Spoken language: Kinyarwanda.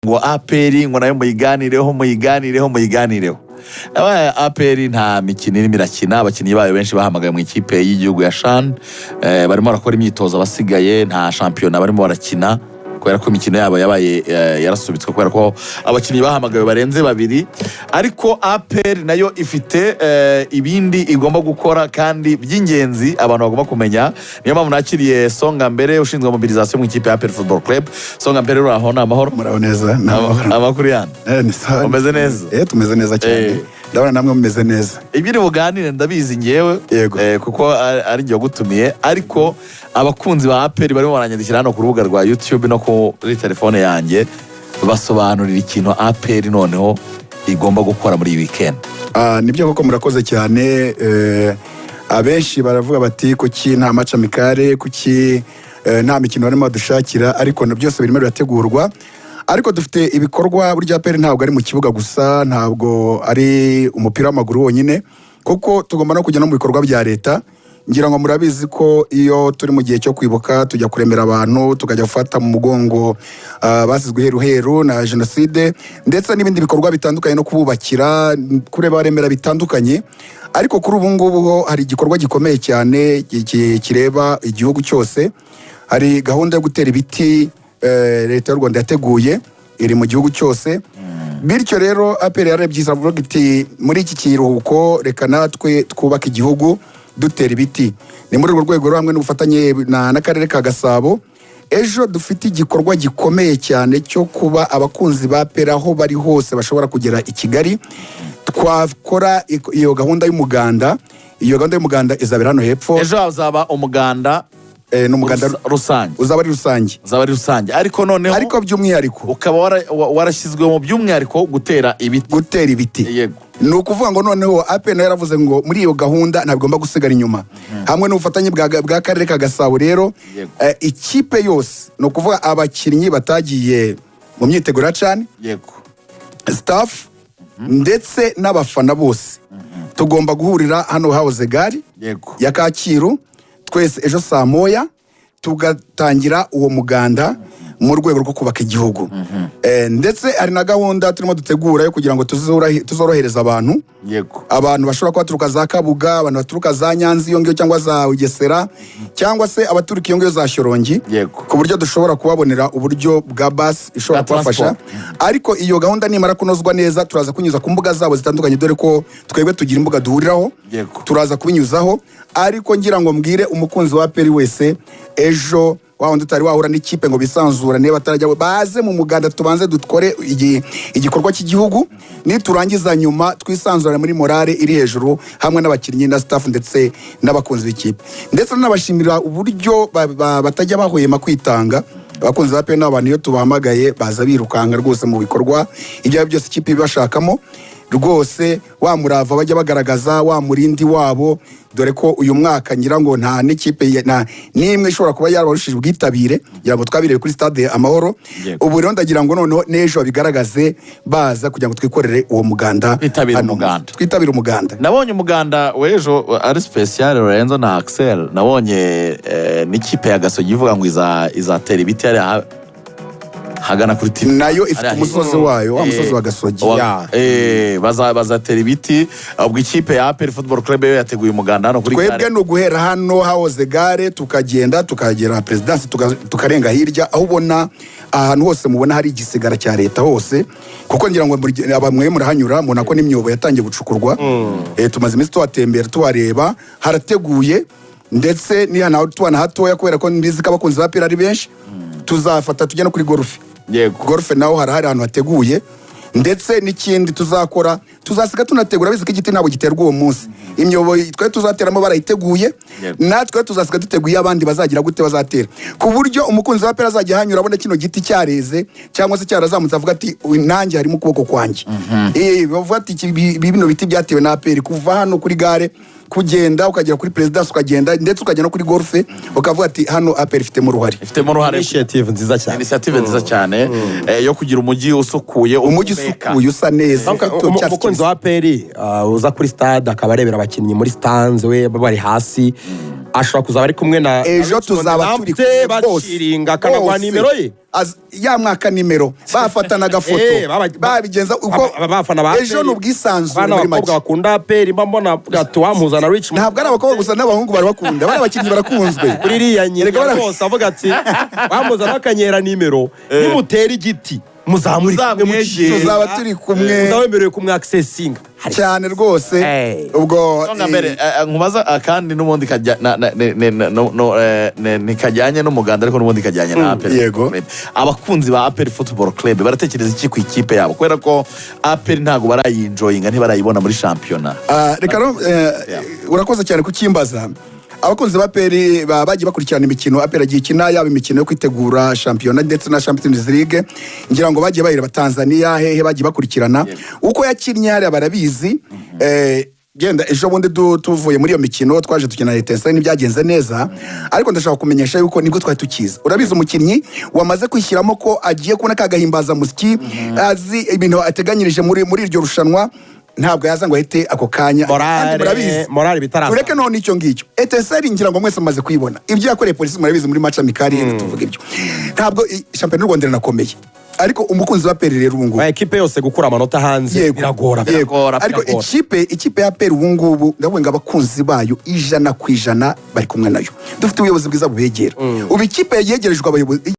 Ngo APR, ngo nayo muyiganireho, muyiganireho, muyiganireho. Abaye APR nta mikino irimo irakina. Abakinnyi bayo benshi bahamagaye mu ikipe y'igihugu ya CHAN, barimo barakora imyitozo. Abasigaye nta shampiyona barimo barakina kubera ko imikino yabo yabaye yarasubitswe kubera ko abakinnyi bahamagawe barenze babiri. Ariko APR nayo ifite ibindi igomba gukora kandi by'ingenzi abantu bagomba kumenya. Niyo mpamvu nakiriye Songa Mbere, ushinzwe mobilisation mu ikipe ya APR Football Club. Songa Mbere, uraho? Ni amahoro? Muraho neza, ni amahoro. Amakuru yandi? Ni sawa. Umeze neza? Tumeze neza cyane. Ndabona namwe mumeze neza. Ibiri buganire ndabizi ngewe. Yego. Kuko ari njye wagutumiye, ariko abakunzi ba APR barimo baranyandikira hano ku rubuga rwa YouTube no kuri telefone yanjye, basobanurira ikintu APR noneho igomba gukora muri iyi weekend. Ah, nibyo koko, murakoze cyane. Abenshi baravuga bati: "Kuki nta match amicale? Kuki nta mikino barimo badushakira?" Ariko na byose birimo birategurwa. Ariko dufite ibikorwa. Burya APR ntabwo ari mu kibuga gusa, ntabwo ari umupira w'amaguru wonyine, kuko tugomba no kujya no mu bikorwa bya leta. Ngira ngo murabizi ko iyo turi mu gihe cyo kwibuka tujya kuremera abantu, tukajya gufata mu mugongo basizwe iheruheru na jenoside, ndetse n'ibindi bikorwa bitandukanye, no kububakira, kureba baremera bitandukanye. Ariko kuri ubu ngubu ho hari igikorwa gikomeye cyane kireba igihugu cyose. Hari gahunda yo gutera ibiti leta y'u Rwanda yateguye, iri mu gihugu cyose. Bityo rero APR yarebye iravuga iti: "Muri iki kiruhuko reka natwe twubake igihugu dutera ibiti." Ni muri urwo rwego rero, hamwe n'ubufatanye n'akarere ka Gasabo, ejo dufite igikorwa gikomeye cyane cyo kuba abakunzi ba APR aho bari hose bashobora kugera i Kigali, twakora iyo gahunda y'umuganda. Iyo gahunda y'umuganda izabera hano hepfo. Ejo hazaba umuganda? Ni umuganda rusange. Uzaba ari rusange. Uzaba ari rusange, ariko noneho ariko by'umwihariko ukaba warashyizwemo by'umwihariko gutera ibiti. Gutera ibiti. Ni ukuvuga ngo noneho APR nayo yaravuze ngo muri iyo gahunda ntabwo igomba gusigara inyuma. Hamwe n'ubufatanye bw'akarere ka Gasabo rero, ikipe yose, ni ukuvuga abakinnyi batagiye mu myiteguro ya CHAN, staff ndetse n'abafana bose, tugomba guhurira hano hahoze gare ya Kacyiru twese ejo saa 1, tugatangira uwo muganda mu rwego rwo kubaka igihugu. Ndetse hari na gahunda turimo dutegura yo kugira ngo tuzorohereza abantu, abantu bashobora kuba baturuka za Kabuga, abantu baturuka za Nyanza iyo ngiyo, cyangwa za Bugesera, cyangwa se abaturuka iyo ngiyo za Shyorongi, ku buryo dushobora kubabonera uburyo bwa basi ishobora Bwa kubafasha. transport. Ariko iyo gahunda nimara kunozwa neza, turaza kunyuza ku mbuga zabo zitandukanye, dore ko twebwe tugira imbuga duhuriraho. Turaza kubinyuzaho. Ariko ngira ngo mbwire umukunzi wa APR wese, ejo wa wundi utari wahura n'ikipe ngo bisanzura, niba batarajya, baze mu muganda, tubanze dukore igikorwa cy'igihugu. Niturangiza nyuma twisanzura muri morale iri hejuru hamwe n'abakinnyi na staff ndetse n'abakunzi b'ikipe. Ndetse nanabashimira uburyo batajya bahwema kwitanga. Abakunzi ba APR n'abantu iyo tubahamagaye baza birukanka rwose mu bikorwa ibyo ari byo byose ikipe ibashakamo. Rwose wa murava bajya bagaragaza, wa murindi wabo, dore ko uyu mwaka ngira ngo nta n'ikipe n'imwe ishobora kuba yarabarushije ubwitabire. Ngira ngo twabirebe kuri Stade Amahoro. Ubu rero ndagira ngo noneho n'ejo babigaragaze baza kugira ngo twikorere uwo muganda. Twitabire hano. umuganda. Twitabire umuganda. Nabonye umuganda w'ejo ari special, Lorenzo na Axel. Nabonye n'ikipe ya Gasogi ivuga ngo izatera ibiti hariya hagana kuri TV. Nayo ifite Hariya umusozi hirya. wayo, wa musozi wa Gasogi. Bazatera ibiti. Ubwo ikipe ya APR Football Club yo yateguye umuganda hano kuri Twebwe gare. ni uguhera hano hahoze gare, tukagenda tukagera Perezidansi, tukarenga hirya aho ubona ahantu hose mubona hari igisigara cya leta hose, kuko ngira ngo bamwe murahanyura mubona ko n'imyobo yatangiye gucukurwa. Tumaze iminsi tuhatembera, tuhareba, harateguye. Ndetse niba tubana hatoya, kubera ko mbizi ko abakunzi ba APR ari benshi, tuzafata tujya no kuri golf. Golf naho harahari ahantu hateguye. Ndetse n'ikindi tuzakora, tuzasiga tunategura, bizi ko igiti ntabwo giterwa uwo munsi, imyobo twe tuzateramo barayiteguye. Natwe tuzasiga duteguye abandi bazagira gute, bazatera, ku buryo umukunzi wa APR azajya ahanyura abona kino giti cyareze cyangwa se cyarazamutse, avuga ati: "Uyu nanjye harimo ukuboko kwanjye." Bavuga ati: "Bino biti byatewe na APR." Kuva hano kuri gare kugenda ukagera kuri Perezidansi, ukagenda ndetse ukagera no kuri golf, ukavuga ati: "Hano APR ifitemo uruhare." Ifitemo uruhare. Initiative nziza cyane. Initiative nziza cyane yo kugira umujyi usukuye, Umujyi uhumeka. usukuye, usa neza, ufite icyatsi Umukunzi kibisi. wa APR uza kuri stade akaba arebera abakinnyi muri stands, we bari hasi. Ashobora kuzaba ari kumwe na Ejo na Richmond tuzaba turi Lamptey, kumwe bose. baciringa akanaguha Bose. nimero ye. Yamwaka nimero, bafatana agafoto, babigenza uko. Abafana ba Ejo APR, ni ubwisanzure abana muri b'abakobwa make. bakunda APR, mba mbona ati wampuza na Richmond. Ntabwo ari abakobwa gusa, n'abahungu barabakunda. Bari abakinnyi barakunzwe. Kuri iriya Erega nyina rwose avuga ati wampuza n'akanyera nimero, nimutera igiti muzamuri kumwe mu Muzamwegere. Tuzaba turi kumwe. Uzaba wemerewe kumwakisesinga. Cyane rwose. Hey. Ubwo Songa mbere, nkubaza, kandi n'ubundi kajya na- ne- ne- na- no- no, ntikajyanye n'umuganda, ariko n'ubundi kajyanye na APR Yego. Football Club. Abakunzi ba APR Football Club baratekereza iki ku ikipe yabo? Kubera ko APR ntabwo barayinjoyinga, ntibarayibona muri shampiyona. Ah, reka rero, urakoze cyane kukimbaza. Abakunzi ba APR bagiye bakurikirana imikino APR agiye ikina, yaba imikino yo kwitegura shampiyona ndetse na Champions League. Ngira ngo bagiye bayireba Tanzania, hehe, bagiye bakurikirana uko yakinnye hariya, barabizi. Genda ejo bundi tuvuye muri iyo mikino, twaje dukina Etincelles, ntibyagenze neza, ariko ndashaka kumenyesha yuko nibwo twari tukiza. Urabizi, umukinnyi wamaze kwishyiramo ko agiye kubona ka gahimbazamusyi, azi ibintu ateganyirije muri iryo rushanwa, ntabwo yaza ngo ahite ako kanya. Morale- Kandi murabizi. Morale bitaraza. Tureke none icyo ngicyo. Etincelles ngira ngo mwese mumaze kuyibona ibyo yakoreye Polisi, murabizi muri match amicale. Tuvuga ibyo ntabwo shampiyona y'u Rwanda iranakomeye, ariko umukunzi wa APR rero ubu ngubu Aya ekipe yose gukura amanota hanze biragora. Yego. Biragora, Ariko biragora. ikipe ya APR ubu ngubu, ndavuga ngo abakunzi bayo 100% bari kumwe nayo. Dufite ubuyobozi bwiza bubegera. Ubu ikipe yegerejwe abayobozi.